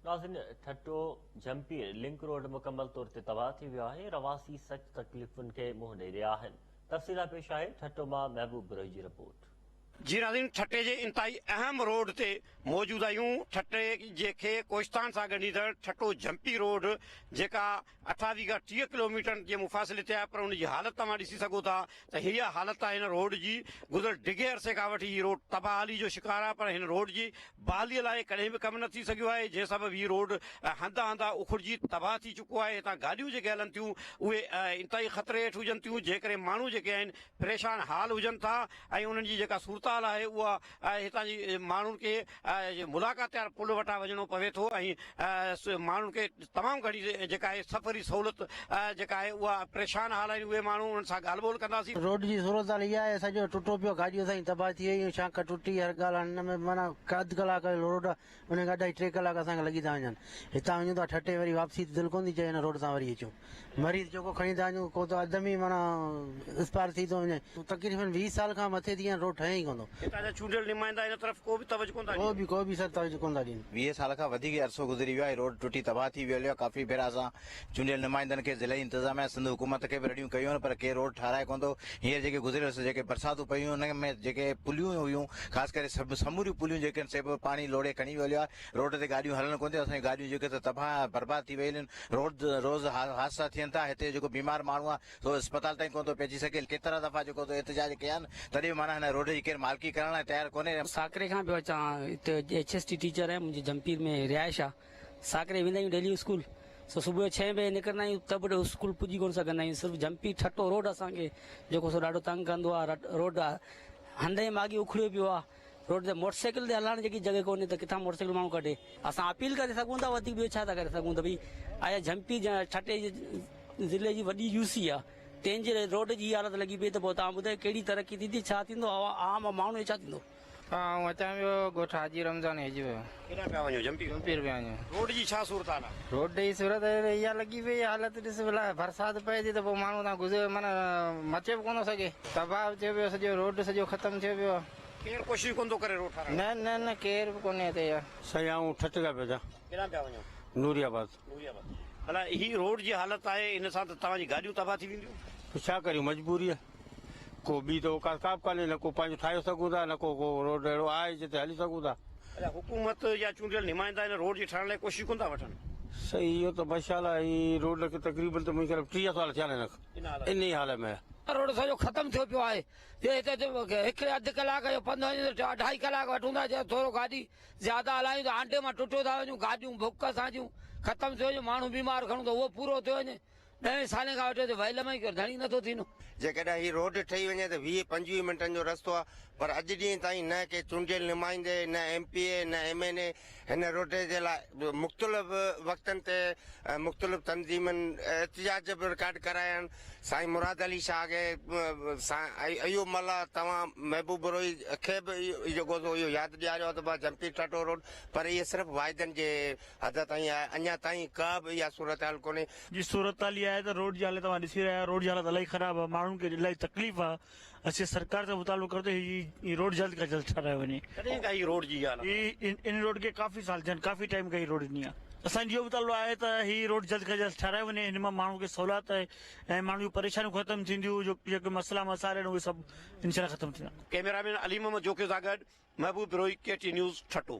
ناظرين Thatta Jhimpir link road مڪمل طور تي تباهه ٿي ويو آهي، رهواسي سخت تڪليفن کي منهن ڏئي رهيا آهن. تفصيل لاء پيش آهي ٺٽو مان محبوب بروهي جي رپورٽ. جي ناظرين ٺٽي جي انتهائي اهم روڊ تي موجود آهيون ٺٽي جي کي ڪوهستان سان ڳنڍيندڙ ٺٽو جهمپي روڊ جيڪا اٺاويهه کان 30 ڪلوميٽرن جي مفاصلي تي آهي پر ان جي حالت توهان ڏسي سگهو ٿا ته هيء حالت آهي هن روڊ جي گذريل ڊگهي عرصي کان وٺي هي روڊ تباهه حالي جو شڪار آهي پر هن روڊ جي بحالي لاء ڪڏهن به ڪم نه ٿي سگهيو آهي جنهن سبب هي روڊ هنڌ هنڌان اکڙجي تباهه ٿي چڪو آهي هتان گاڏيون جيڪي هلن ٿيون اهي انتهائي خطري هيٺ هجن ٿيون جنهن ڪري ماڻهو جيڪي آهن پريشان حال هجن ٿا ۽ انهن جي جيڪا صورتحال آهي اها هتان جي ماڻهن کي ملاقاتيار پل وٽان وڃڻو پوي ٿو ۽ ماڻهن کي تمام گهڻي جيڪا آهي سفري سهولت جيڪا آهي اها پريشان حال آهن اهي ماڻهو انهن سان ڳالهه ٻولهه ڪنداسين. روڊ جي صورتحال اها آهي سڄو ٽٽو پيو گاڏيون اسان جي تباهه ٿي ويون شاخ ٽٽي هر ڳالهه هن ۾ معنيٰ اڌ ڪلاڪ روڊ آهي ان کي اڍائي ٽي ڪلاڪ اسان کي لڳي ٿا وڃن. هتان وڃون ٿا ٺٽي وري واپسي ته دل ڪونه ٿي چئي هن روڊ تان وري اچون. مريض جيڪو کڻي ٿا وڃون ڪو ته اڌ ۾ ئي معنيٰ اسپائر ٿي ٿو وڃي. تقريبن 20 سال کان مٿي ٿي ويا آهن روڊ ٺهيو ئي ڪونه ٿو. هتان جا چونڊيل نمائندا هن طرف ڪو به توجه ڪونه ٿا ڏين. ڪو به ڪو به سر توجه ڪونه ٿا ڏين. 20 سال کان وڌيڪ عرصو گذري ويو آهي روڊ ٽٽي تباهه ٿي ويو آهي ڪافي ڀيرا اسان چونڊيل نمائندن کي ضلعي انتظاميا سنڌ حڪومت کي به رڙيون ڪيون آهن پر ڪير روڊ ٺاهرائي ڪونه ٿو هينئر جيڪي گذريل جيڪي برساتون پيون انهن ۾ جيڪي پليون هيون خاص ڪري سڀ سموريون پليون جيڪي آهن سي به پاڻي لوڙهي کڻي ويو هليو آهي روڊ تي گاڏيون هلن ڪونه ٿيون اسان جون گاڏيون جيڪي ته تباهه ۽ برباد ٿي ويل آهن روز روز حادثا ٿين ٿا هتي جيڪو بيمار ماڻهو آهي سو اسپتال تائين ڪونه ٿو پهچي سگهي ڪيترا دفعا جيڪو ته احتجاج ڪيا آهن تڏهن به معنيٰ هن روڊ جي ڪير مالڪي ڪرڻ لاء تيار ڪونهي. ساڪري کان پيو اچان هتي ايڇ ايس ٽي ٽيچر آهيان منهنجي جهمپير ۾ رهائش آهي ساڪري ويندا آهيون ڊيلي اسڪول سو صبح جو ڇهين بجي نڪرندا آهيون ته به اسڪول پڄي ڪونه سگهندا آهيون صرف جهمپير ٺٽو روڊ اسان کي جيڪو سو ڏاڍو تنگ ڪندو آهي روڊ هنڌ ۽ ماڳي اکڙيو پيو آهي روڊ تي موٽر سائيڪل تي هلائڻ جيڪي جڳهه ڪونهي ته ڪٿان موٽر سائيڪل ماڻهو ڪڍي اسان اپيل ڪري سگهون ٿا وڌيڪ ٻيو ڇا ٿا ڪري سگهون ته ڀئي آيا جهمپير ٺٽي جي ضلعي جي وڏي يو سي آهي تنهن جي روڊ جي حالت لڳي پئي ته پوء توهان ٻڌايو ڪهڙي ترقي ٿيندي ڇا ٿيندو عام ماڻهو جو ڇا ٿيندو. آئون اچان پيو ڳوٺ حاجي رمضان هيجي پيو. ڪيڏانهن پيا وڃو جهمپير؟ جهمپير پيا وڃون. روڊ جي ڇا صورتحال آ؟ روڊ جي صورت اها لڳي پئي حالت ڏس ڀلا برسات پئي ٿي ته پوء ماڻهو اتان گذري معنيٰ مچي به ڪونه ٿو سگهي. تباهه ٿيو پيو سڄو روڊ سڄو ختم ٿيو پيو آ. ڪير ڪوشش ڪونه ٿو ڪري روڊ ٺاراهڻ نه نه نه ڪير به ڪونهي هتي يار. سائين آئون ٺٽي کان پيو اچان. ڪيڏانهن پيا وڃو؟ نوري آباد. نوري آباد. ڀلا هي روڊ جي حالت آهي ان سان ته توهان جي گاڏيون تباهه ٿي وينديون. پوء ڇا ڪريون مجبوري آ. ڪو ٻي ته اوقات ڪا به ڪانهي نه ڪو پنهنجو ٺاهي سگهون ٿا نه ڪو ڪو روڊ اهڙو آهي جتي هلي سگهون ٿا. اڇا حڪومت يا چونڊيل نمائندا هن روڊ جي ٺاهڻ لاء ڪوشش ڪونه ٿا وٺن؟ سائين اهو ته ماشاءالله هي روڊ کي تقريبن ته منهنجي خيال ۾ 30 سال ٿيا آهن هن کي انهي حال ۾ آهي. روڊ سڄو ختم ٿيو پيو آهي جي هتي هڪڙي اڌ ڪلاڪ جو پنڌ وڃون ته اڍائي ڪلاڪ وٺون ٿا جي ٿورو گاڏي زياده هلايون ته آنڊي مان ٽٽيو ٿا وڃون گاڏيون بڪ اسان جون ختم ٿيو وڃي ماڻهو بيمار کڻون ته اهو پورو ٿيو وڃي ڏهين سالين کان وٺي اتي ويل ۾ ئي ڪير ڌڻي نٿو ٿينو. جيڪڏهن هي روڊ ٺهي وڃي ته 20 25 منٽن جو رستو آهي پر اڄ ڏينهن تائين نه ڪي چونڊيل نمائندي نه ايم پي اي نه ايم اين اي هن روڊ جي لاء مختلف وقتن تي مختلف تنظيمن احتجاج به رڪارڊ ڪرايا آهن سائين مراد علي شاهه کي سائين ايوب ملاح توهان محبوب بروهي کي به جيڪو سو اهو ياد ڏياريو آهي ته ڀا جهمپير ٺٽو روڊ پر اهي صرف واعدن جي حد تائين آهي اڃا تائين ڪا به اها صورتحال ڪونهي. جي صورتحال اها آهي ته روڊ جي حالت توهان ڏسي رهيا آهيو روڊ جي حالت الاهي خراب آهي ماڻهن کي الاهي تڪليف آهي اسين سرڪار کان مطالبو ڪريون ته هي روڊ جلد کان جلد ٺهرايو وڃي. ڪڏهن کان هي روڊ جي اها حالت آهي؟ هي ان روڊ کي ڪافي سال ٿيا آهن ڪافي ٽائيم کان هي روڊ ائين آهي اسان جو اهو مطالبو آهي ته هي روڊ جلد کان جلد ٺهرايو وڃي هن مان ماڻهن کي سهولت آهي ۽ ماڻهن جون پريشانيون ختم ٿينديون جو جيڪي مسئلا مسائل آهن اهي سڀ انشاء الله ختم ٿيندا. ڪئميرا مين علي محمد جوکيو سان گڏ محبوب بروهي ڪي ٽي نيوز ٺٽو.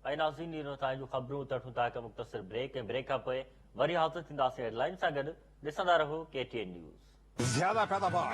۽ ناظرين هي تائين جون خبرون تٺون ٿا هڪ مختصر بريڪ ۽ بريڪ کان پوء وري حاضر ٿينداسين هيڊلائن سان گڏ ڏسندا رهو ڪي ٽي اين نيوز. زياده پيداوار.